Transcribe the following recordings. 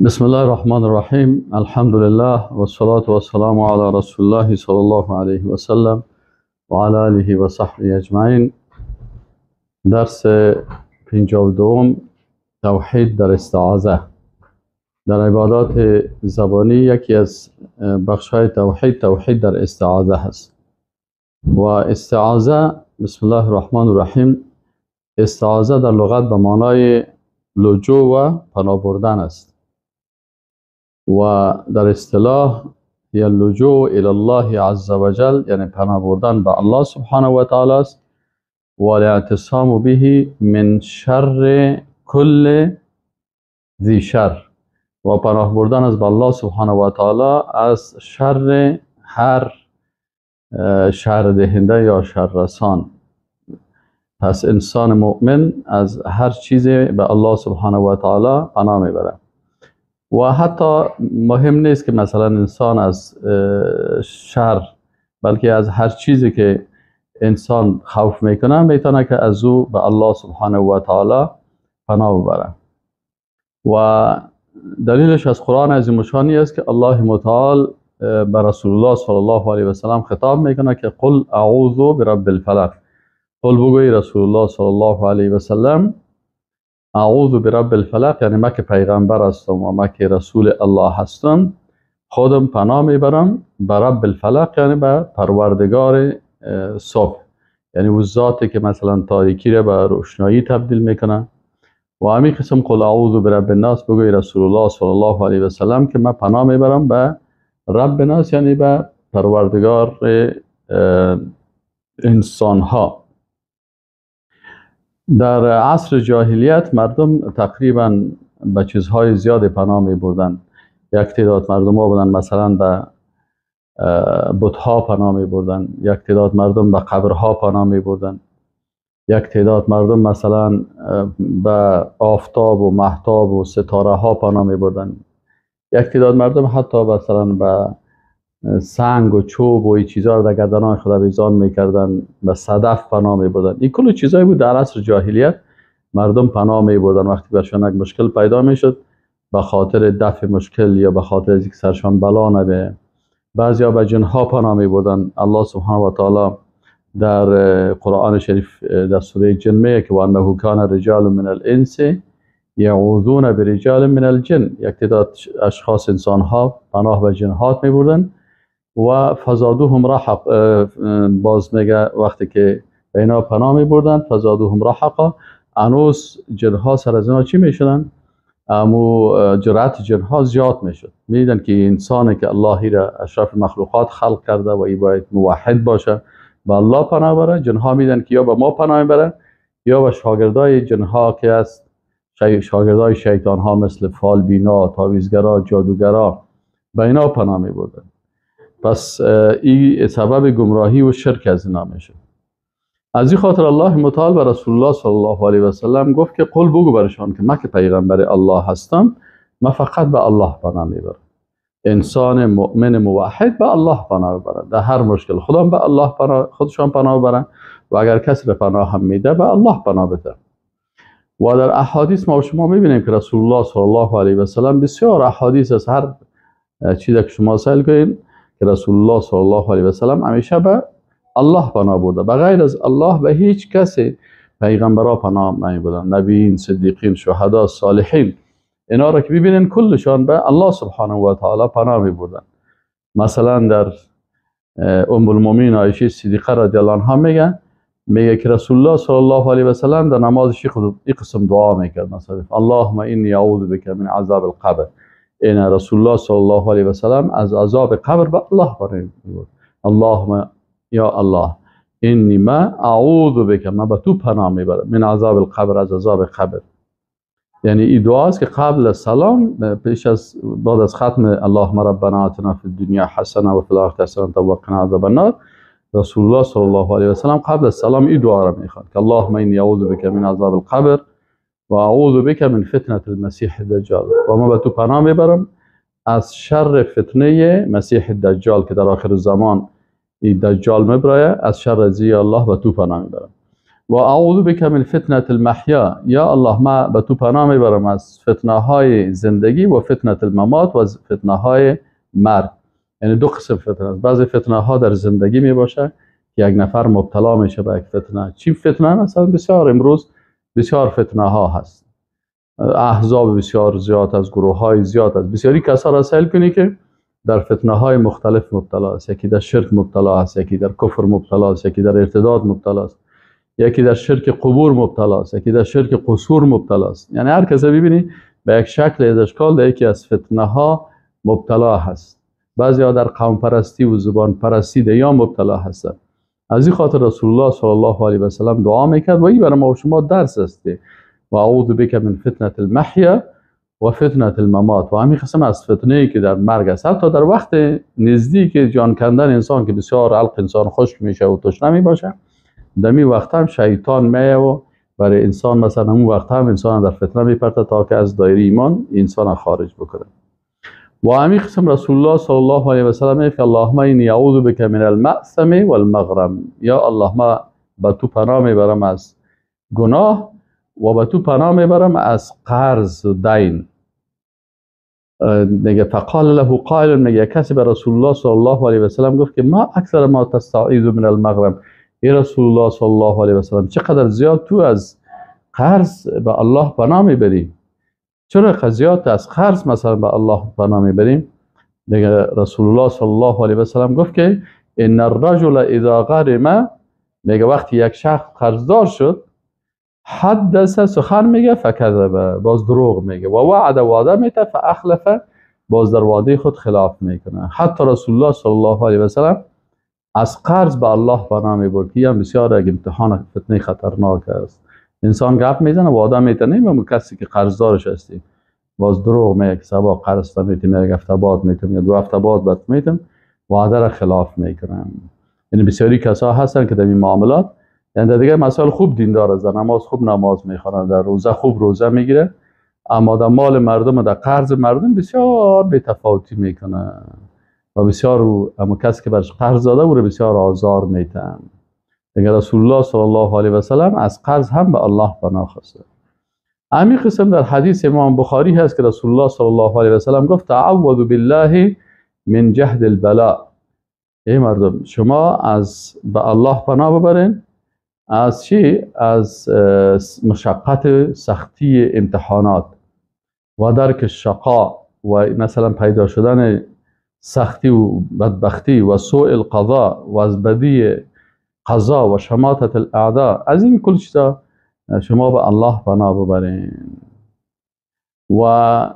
بسم الله الرحمن الرحیم. الحمد لله و الصلاة و السلام علی رسول الله صلی الله علیه و سلم و علی آله و صحبه اجمعین. درس 52، توحید در استعاذه. در عبادات زبانی یکی از بخش‌های توحید، توحید در استعاذه هست. و استعاذه، بسم الله الرحمن الرحیم، استعاذه در لغت به معنای لجوع و پناه بردن است و در اصطلاح هي اللجوء الى الله عز وجل، یعنی پناه بردن به الله سبحانه و تعالی است، و الاعتصام به من شر کل ذی شر، و پناه بردن از به الله سبحانه و تعالی از شر هر شر دهنده یا شر رسان. پس انسان مؤمن از هر چیزی به الله سبحانه و تعالی پناه میبره و حتی مهم نیست که مثلا انسان از شر، بلکه از هر چیزی که انسان خوف میکنه میتونه که از او به الله سبحانه و تعالی پناه ببره. و دلیلش از قرآن عظیم الشان است که الله متعال به رسول الله صلی الله علیه و سلم خطاب میکنه که قل اعوذ برب الفلق. قل بگوی رسول الله صلی الله علیه و سلم اعوذ برب الفلق، یعنی من که پیغمبر هستم و من که رسول الله هستم، خودم پناه میبرم به رب الفلق، یعنی به پروردگار صبح، یعنی او ذاتی که مثلا تاریکی را به روشنایی تبدیل میکنه. و همین قسم قل اعوذ برب الناس، بگوی رسول الله صلی الله علیه و سلم که من پناه میبرم به رب الناس، یعنی به پروردگار انسان ها. در عصر جاهلیت مردم تقریبا به چیزهای زیاد پناه می بردن. یک تعداد مردم ها بودن مثلا به بتها پناه می بردن، یک تعداد مردم به قبرها پناه می بردن، یک تعداد مردم مثلا به آفتاب و مهتاب و ستاره ها پناه می بردن، یک تعداد مردم حتی مثلا به سنگ و چوب و این چیزها رو در گردنان خود آویزان میکردن، به صدف پناه میبردن. این کل چیزایی بود در عصر جاهلیت مردم پناه میبردن. وقتی برشان یک مشکل پیدا میشد، به خاطر دفع مشکل یا به خاطر اینکه سرشان بلا نبه، بعضیا به جنها پناه میبردن. الله سبحانه و تعالی در قرآن شریف در سوره جن میگه که وانه کان رجال من الانس یعوذون برجال من الجن، یک تعداد اشخاص انسان ها پناه به جنها میبردن و فزادوهم رحق. باز میگه وقتی که به اینا پناه میبردن فزادوهم رحقا، انوس جنها سر از اینا چی میشدن؟ امو جرأت جنها زیاد میشد. میدیدن که انسانی که اللهی را اشرف مخلوقات خلق کرده و ای باید موحد باشه، به الله پناه بره، جنها میدن که یا به ما پناه میبره یا به شاگردای جنها که است، شاگردای شیطان ها مثل فالبینا، تعویذگرا، جادوگرا، به اینا پناه میبردن. پس این سبب گمراهی و شرک از اینا میشه. از این خاطر الله متعال به رسول الله صلی الله علیه و سلم گفت که قل بگو برشان که من که پیغمبر الله هستم، من فقط به الله پناه میبرم. انسان مؤمن موحد به الله پناه ببره در هر مشکل، خودم به الله پناه، خودشان پناه ببرن و اگر کسی به پناه هم میده به الله پناه بده. و در احادیث ما و شما میبینیم که رسول الله صلی الله علیه و سلم بسیار احادیث از هر چیزی که شما سأل کنین که رسول الله صلی الله علیه و سلم همیشه به الله پناه برده، به غیر از الله به هیچ کسی پیغمبرا پناه نمیبردن. نبیین، صدیقین، شهدا، صالحین، اینا را که ببینین کلشان به الله سبحانه و تعالی پناه میبردن. مثلا در ام المؤمنین عایشه صدیقه رضی الله عنها میگه که رسول الله صلی الله علیه و سلم در نمازش این قسم دعا میکرد، مثلا اللهم انی اعوذ بک من عذاب القبر. این رسول الله صلی الله علیه و سلم از عذاب قبر به الله پناه میبرد. اللهم یا الله انی ما اعوذ بک، من به تو پناه میبرم، من عذاب القبر، از عذاب قبر. یعنی این دعا است که قبل سلام، پیش از بعد از ختم اللهم ربنا آتنا فی الدنیا حسنه و فی الاخره حسنه و قنا عذاب النار، رسول الله صلی الله علیه و سلم قبل از سلام این دعا را میخواند که اللهم انی اعوذ بک من عذاب القبر و اعوذ بک من فتنه المسیح الدجال، و ما به تو پناه میبرم از شر فتنه مسیح الدجال که در آخر زمان این دجال میبرایه، از شر ازی الله به تو پناه میبرم. و اعوذ بک من فتنة المحیا، یا الله ما به تو پناه میبرم از فتنه های زندگی و فتنة الممات و فتنه های مرگ. یعنی دو قسم فتنه است. بعضی فتنه ها در زندگی می باشه که یک نفر مبتلا میشه به یک فتنه. چی فتنه؟ مثلا بسیار امروز بسیار فتنه ها هست، احزاب بسیار زیاد از، گروه های زیاد است، بسیاری کسا را سیل کنی که در فتنه های مختلف مبتلا است. یکی در شرک مبتلا است، یکی در کفر مبتلا است، یکی در ارتداد مبتلا است، یکی در شرک قبور مبتلا است، یکی در شرک قصور مبتلا است. یعنی هر کس ببینی به یک شکل از اشکال در یکی از فتنه ها مبتلا هست. بعضی ها در قوم پرستی و زبان پرستی یا مبتلا هستند. از این خاطر رسول الله صلی الله علیه و سلم دعا میکرد و این برای ما و شما درس است. و اعوذ بک من فتنة المحیا و فتنة الممات. و همین قسم از فتنه ای که در مرگ است، حتی در وقت نزدیک جان کندن انسان که بسیار علق انسان خشک میشه و تشنه میباشه، در این وقت هم شیطان میه و برای انسان مثلا اون وقت هم انسان در فتنه میپرته تا که از دایره ایمان انسان خارج بکنه. و همین قسم رسول الله صلی الله علیه و سلم میگه اللهم انی اعوذ بک من المأثم والمغرم، یا الله ما به تو پناه میبرم از گناه و به تو پناه میبرم از قرض و دین. میگه فقال له قائل، میگه کسی به رسول الله صلی الله علیه و سلم گفت که ما اکثر ما تستعیذ من المغرم، ای رسول الله صلی الله علیه و سلم چقدر زیاد تو از قرض به الله پناه میبری، چرا زیاد از قرض مثلا به الله پناه میبریم؟ دیگه رسول الله صلی الله علیه و سلم گفت که ان الرجل اذا غرم، میگه وقتی یک شخص قرضدار شد، حدث سخن میگه، فکذب باز دروغ میگه، و وعد وعده میته، فاخلف باز در وعده خود خلاف میکنه. حتی رسول الله صلی الله علیه و سلم از قرض به الله پناه میبرد که هم بسیار یک امتحان فتنه خطرناک است. انسان گپ میزنه وعده میته، نه کسی که قرضدارش هستی باز دروغ میگه که صبا قرض میتم، یک هفته بعد میتم یا دو هفته بعد بهت میتم، وعده را خلاف میکنن. یعنی بسیاری کسا هستن که در این معاملات، یعنی در دیگه مسائل خوب دیندار است، در نماز خوب نماز میخوانند، در روزه خوب روزه میگیره، اما در مال مردم و در قرض مردم بسیار بی تفاوتی میکنه و بسیار اما کسی که برش قرض داده او رو بسیار آزار میتن. دیگه رسول الله صلی الله علیه و سلم از قرض هم به الله پناه خواسته. همین قسم در حدیث امام بخاری هست که رسول الله صلی الله علیه و سلم گفت تعوذ بالله من جهد البلاء، ای مردم شما از به الله پناه ببرین از چی؟ از مشقت سختی امتحانات و درک شقا و مثلا پیدا شدن سختی و بدبختی و سوء القضاء و از بدی قضا و شماتت الاعداء. از این کل چیزا شما به الله پناه ببرین. و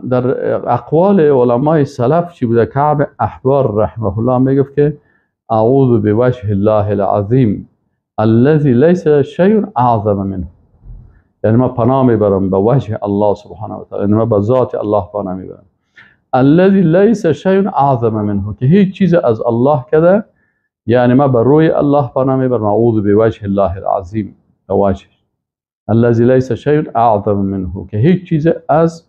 در اقوال علمای سلف چی بوده؟ کعب احبار رحمه الله میگفت که اعوذ بوجه الله العظیم الذي ليس شيء اعظم منه، یعنی ما پناه میبرم به وجه الله سبحانه و تعالی، یعنی ما به ذات الله پناه میبرم، الذي ليس شيء اعظم منه، که هیچ چیز از الله کده، یعنی ما به روی الله پناه میبرم، اعوذ بوجه الله العظیم، به وجه الذي ليس شيء اعظم منه، که هیچ چیز از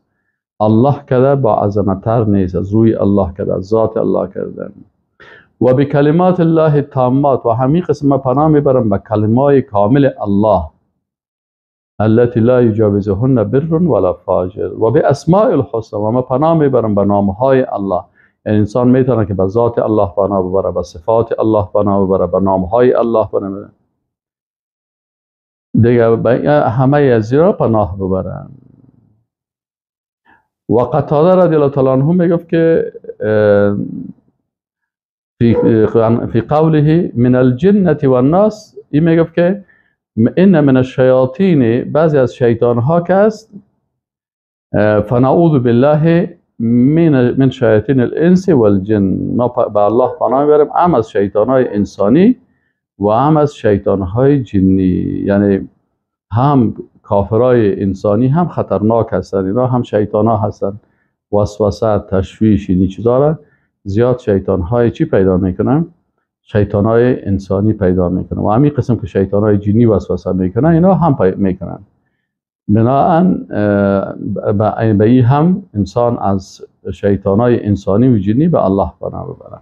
الله کده با عظمت‌تر نیست، از روی الله کده، از ذات الله کده. و به کلمات الله تامات، و همین قسم پناه میبرم به کلمای کامل الله التي لا يجاوزهن بر ولا فاجر، و به اسماء الحسنى، و ما پناه میبرم به نامهای الله. یعنی انسان میتونه که به ذات الله پناه ببره، به صفات الله پناه ببره، به نامهای الله پناه ببره، دیگه همه از را پناه ببرن. و قتاده رضی الله تعالی عنه میگفت که فی قوله من الجنة والناس، این میگفت که ان من الشیاطین، بعضی از شیطان ها که است، فنعوذ بالله من شیاطین الانس والجن، ما به الله پناه میبریم هم از شیطان های انسانی و هم از شیطان های جنی. یعنی هم کافرای انسانی هم خطرناک هستند، اینا هم شیطان ها هستند، وسوسه، تشویش، این چیزا را زیاد شیطان های چی پیدا میکنن؟ شیطان های انسانی پیدا میکنن. و همین قسم که شیطان های جنی وسوسه میکنن، اینا هم میکنن. بناهن به این هم انسان از شیطان های انسانی و جنی به الله پناه ببرن.